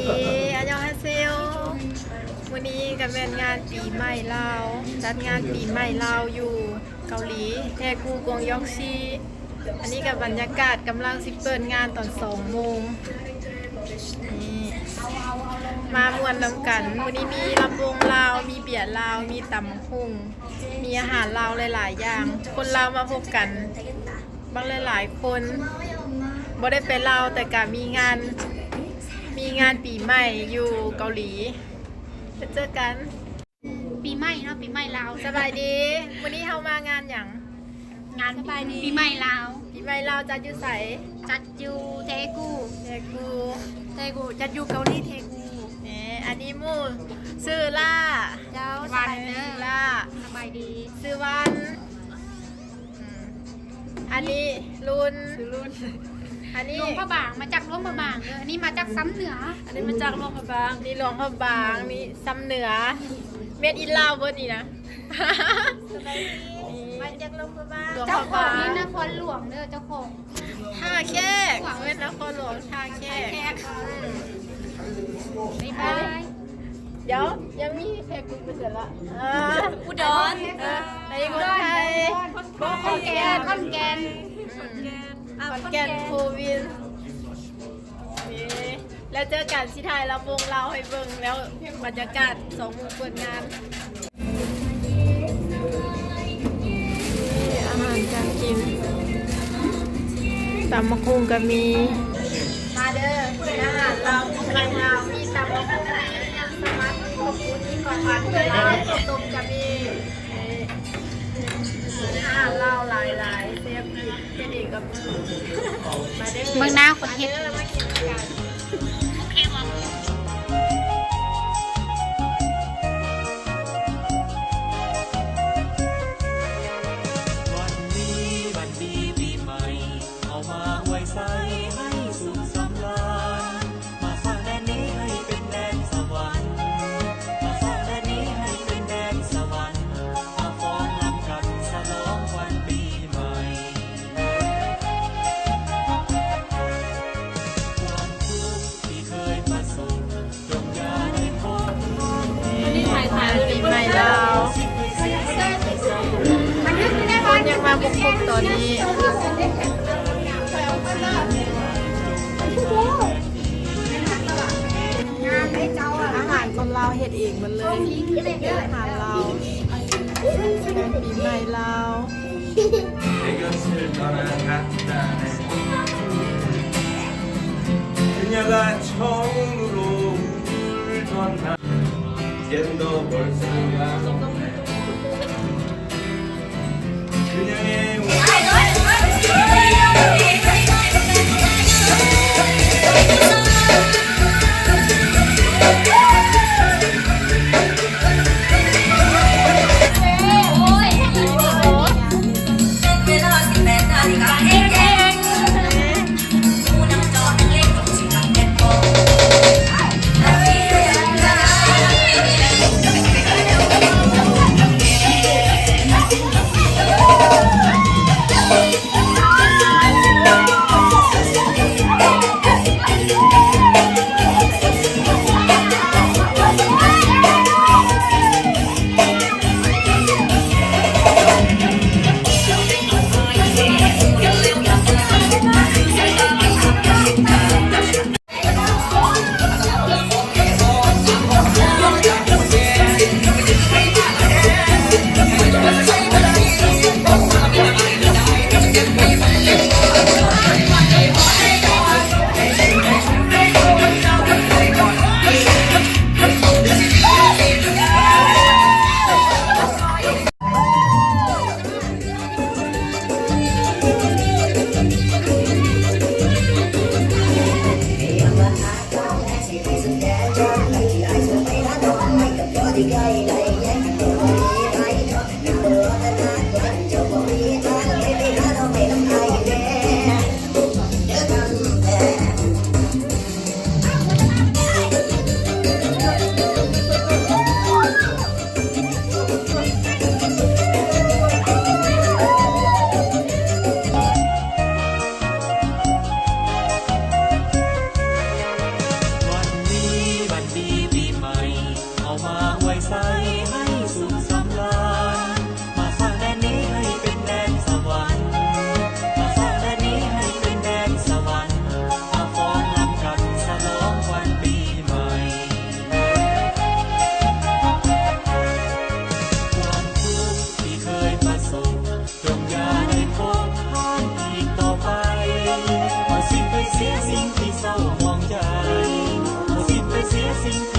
ເອ ອັນຍອງຮາເຊໂຍ. ມື້ນີ້ກໍແມ່ນງານປີໃໝ່ລາວ, ຈັດງານປີໃໝ່ລາວຢູ່ເກົາຫຼີ ແທກູ ກວາງຢອງຊີ. ອັນນີ້ກໍບັນຍາກາດກຳລັງຊິເປີດງານຕອນສອງໂມງ. ນີ້ ມາມ່ວນນຳກັນ. ມື້ນີ້ມີລຳວົງລາວ, ມີເບຍລາວ, ມີຕຳບັກຫຸ່ງ, ມີອາຫານລາວຫຼາຍໆຢ່າງ. ຄົນລາວມາພົບກັນ ບັກຫຼາຍໆຄົນ ບໍ່ໄດ້ໄປລາວ ແຕ່ກະມີງານ ມີງານປີໃໝ່ຢູ່ເກົາຫຼີ. ໄປເຈີກັນ ປີໃໝ່ເນາະ, ປີໃໝ່ລາວ. ສະບາຍດີ. ມື້ນີ້ເຮົາມາງານຫຍັງ? ງານ ສະບາຍດີ ປີໃໝ່ລາວ. ປີໃໝ່ລາວຈັດຢູ່ໃສ? ຈັດຢູ່ເທກູ. ເທກູ ເທກູ ຈັດຢູ່ເກົາຫຼີເທກູ. ແໝ ອັນນີ້ໝູ່ຊື່ລາ. ເຈົ້າ ສະບາຍດີ ຊື່ລາ. ສະບາຍດີ. ຊື່ວັນ. ອືມ ອັນນີ້ລຸນ ຊື່ລຸນ. ອັນນີ້ຫຼວງພະບາງ, ມາຈາກຫຼວງພະບາງເດີ. ອັນນີ້ມາຈາກຊຳເໜືອ. ອັນນີ້ມາຈາກຫຼວງພະບາງ. ນີ້ຫຼວງພະບາງ, ນີ້ຊຳເໜືອ. Made in ລາວເບິດນີ້ນະ. ສະບາຍດີ. ມາຈາກຫຼວງພະບາງ. ເຈົ້າຂອງນີ້ນະຄອນຫຼວງເດີ ເຈົ້າຂອງ ທ່າແຂກ. ແມ່ນນະຄອນຫຼວງທ່າແຂກ. ທ່າແຂກ. ອືມ ບາຍບາຍ. ດຽວ ຍັງມີແຂກຄົນໄປໃສລະ? ເອີ ອຸດອນ. ເອີ ອັນນີ້ຄົນໄທ. ບໍ່ ຂອນແກ່ນ ຂອນແກ່ນ ອືມ ຂອນແກ່ນ ຂອນແກ່ນໂຄວິນ. ໂອເຄ ແລ້ວເຈີກັນ. ຊິຖ່າຍລຳວົງລາວໃຫ້ເບິ່ງ ແລ້ວບັນຍາກາດສອງໂມງເປີດງານ. ອາຫານການກິນ ຕຳບັກຫຸ່ງກໍມີ. ມາເດີ ກິນອາຫານລາວ ກິນອາຫານລາວ. ມີຕຳບັກຫຸ່ງ ມີແກງສະໝັກ ມີເຂົ້າປຸ້ນ ມີເຂົ້າຜັດ ມີເຂົ້າຕົ້ມກໍມີ. ອາຫານລາວຫຼາຍໆ ແຊບດີ. ເຮັດເອງກັບມື. ມາເດີ ເບິ່ງໜ້າຄົນເຮັດ. ມາເດີ ມາກິນນຳກັນ. ວັນດີ ວັນດີປີໃໝ່ ເຮົາມາອວຍໄຊໃຫ້ສຸກສຳລານ. ມາສ້າງແດນນີ້ໃຫ້ເປັນແດນສະຫວັນ ມາສ້າງແດນນີ້ໃຫ້ເປັນແດນສະຫວັນ ມາຟ້ອນນຳກັນສະຫຼອງວັນປີໃໝ່ ຄວາມທຸກທີ່ເຄີຍປະສົບ ອັນນີ້ຖ່າຍ ຖ່າຍປີໃໝ່ລາວ. ຄົນຍັງມາບໍ່ຄົບຕອນນີ້. ອາຫານຄົນລາວເຮັດເອງໝົດເລີຍ. ອາຫານລາວ ງານປີໃໝ່ລາວ. 그녀가 처음으로 울던 날 이젠 더 볼 수가 없네. 그녀의 ສິ່ງທີ່